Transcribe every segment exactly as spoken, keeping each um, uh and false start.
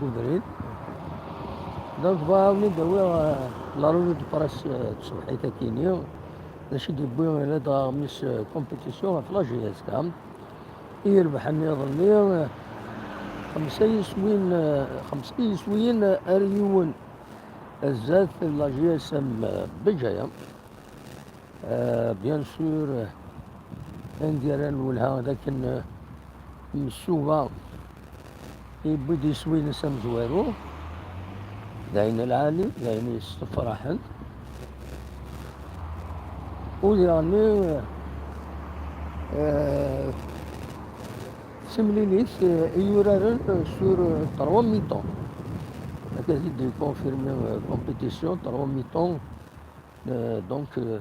ubrid. Donc, bɣiɣ ad wen-id-awiɣ, euh, la revue de presse, euh, tṣebḥit akini. D acu i d-yewwi ladɣa mi s compétition ɣef la J S K. I yerbeḥ-nni iḍelli, euh, xemsa yiswiyen, euh, xemsa yiswiyen ar yiwen. Zdat la J S M, euh, Bejaya. Euh, bien sûr, euh, anda ara nwelha d akken, euh, Msuba yewwi-d iswi-nnes amezwaru, d ayen lɛali, d ayen yessefraḥen. U diɣenni, euh, d timlilit, euh, i yuraren, euh, sur, euh, trois mi-temps. Akka i d-yeconfirmi, euh, compétition, trois mi-temps. Euh, donc, euh,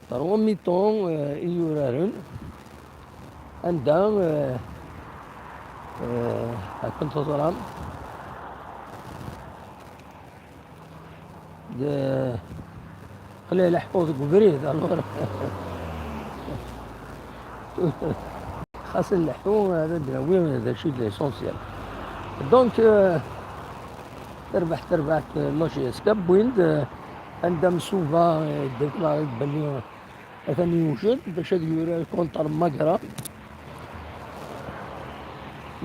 Terwa miton, euh, i yuraren, anda, euh, euh, akken teẓram, d-, qlay leḥqu deg ubrid, alors. Xas nleḥḥu, ad d-nawi d acu i d l'essentiel. Donc, euh, terbeḥ terbaɛt, euh, la J S K, wwin-d, euh, anda Msuva, euh, déclaré-d belli atan yewjed bac ad yurar contre Magra.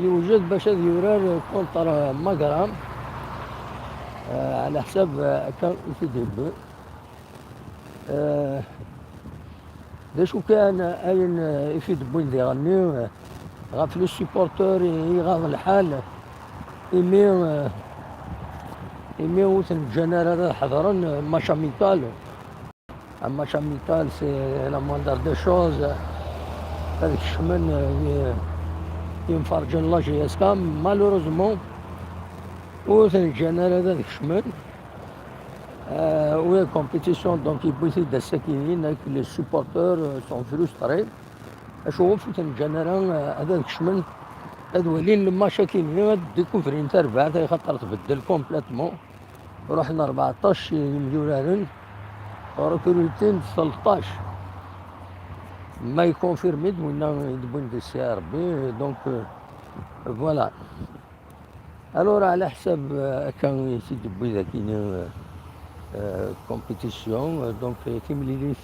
Yewjed bac ad yurar contre Magra. Euh, ɛla ḥsab, euh, akka i t-id-yewwi. Euh, d acu kan ayen, euh, i t-id-wwin diɣenni, euh, ɣef les supporters i iɣaḍ lḥal, imi, euh, imi ur ten-ǧǧan ara ad ḥeḍren, euh, match amical. Un match amical, c'est la moindre des choses. Ad kecmen, euh, yimferǧen la J S K, malheureusement, ur ten-ǧǧan ara ad kecmen. Euh, oui, compétition, donc, yewwi-t-id ass-akini, les supporters, euh, sont frustrés. Acu ur ten-ǧǧan ara, euh, ad kecmen, ad walin le match akini, ad découvrin tarbaɛt, axaṭer tbeddel complètement. Ruḥen rbeɛṭac yimyuraren, recrutin-d tleṭṭac. Ma yconfirmi-d winna i d-wwin di C R B, donc, euh, voilà. Alors, ɛla ḥsab, euh, akka i t-id-tewwi dakini, euh, euh, compétition, euh, donc, euh, timlilit,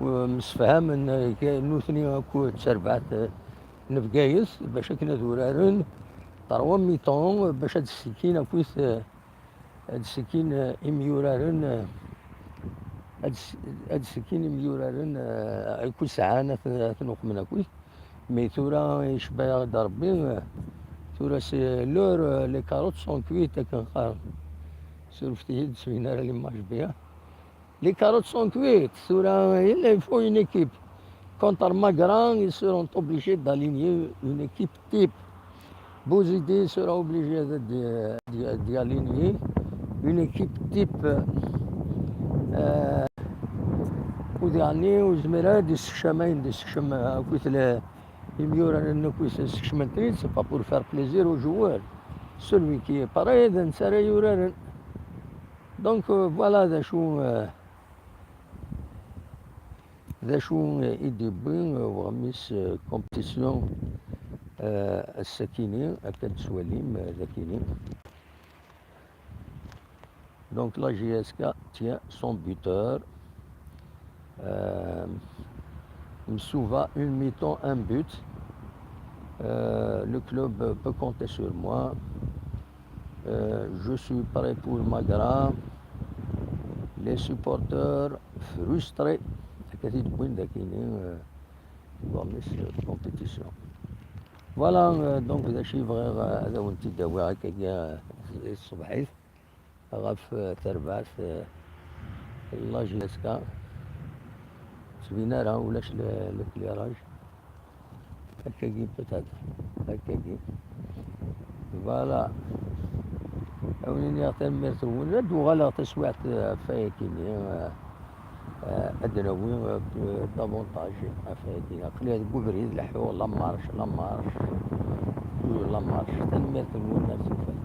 euh, msefhamen, euh, nutni akked terbaɛt, euh, n Bgayet, bac akken ad uraren trois mi-temps, euh, bac ad ssekin akkit, euh, ad ssekin, euh, imyuraren, euh, ad s-, ad ssekin imyuraren, euh, akkit sɛan ad ten-, ad ten-uqmen akkit. Mais tura icba-yaɣ-d Rebbi, euh, tura c'est l'heure, euh, les carottes sont cuites, akken qqaren. Surfet-iyi-d, ur sbin ara l'image bien. Les carottes sont cuites. Tura, il faut une équipe. Contre Magra, ils seront obligés d'aligner une équipe type. Bouzidi sera obligé de, de, de, d'aligner une équipe type, euh, u diɣenni ur yezmir ara ad yessekcam ayen d-yessekcem, euh, akkit le, imyuraren akk i s-, sekcmen-ten-id, c'est pas pour faire plaisir aux joueurs. Celui qui est prêt, d netta ara yuraren. Donc, euh, voilà d acu, euh, d acu i d-yewwi, euh, uɣmis, euh, compétition, euh, ass-akini, akka d-tettwalim, euh, dakini. Donc la J S K tient son buteur. Euh, Msuva, une mi-temps, un but. Euh, le club peut compter sur moi. Euh, je suis prêt pour Magra. Les supporters frustrés. Akka i t-id-wwin dakini, euh, uɣmis, euh, compétition. Voilà, euh, donc d acu i bɣiɣ, euh, ad awen-t-id-awiɣ akkagi, euh, ṣṣbeḥ-it. Ɣef, euh, terbaɛt, euh, la J S K. Ur tettbin ara, ulac le, l'éclairage. Akkagi peut-être. Akkagi. Voilà. Ad wen-iniɣ tanemmirt-nwen. Ad d-uɣaleɣ taswiɛt, euh, ɣef wayakini, euh, euh, ad d-nawi, euh, davantage ɣef wayakini. Aql-i deg ubrid, leḥḥuɣ, la marche, la marche, toujours la marche. Tanemmirt-nwen, merci.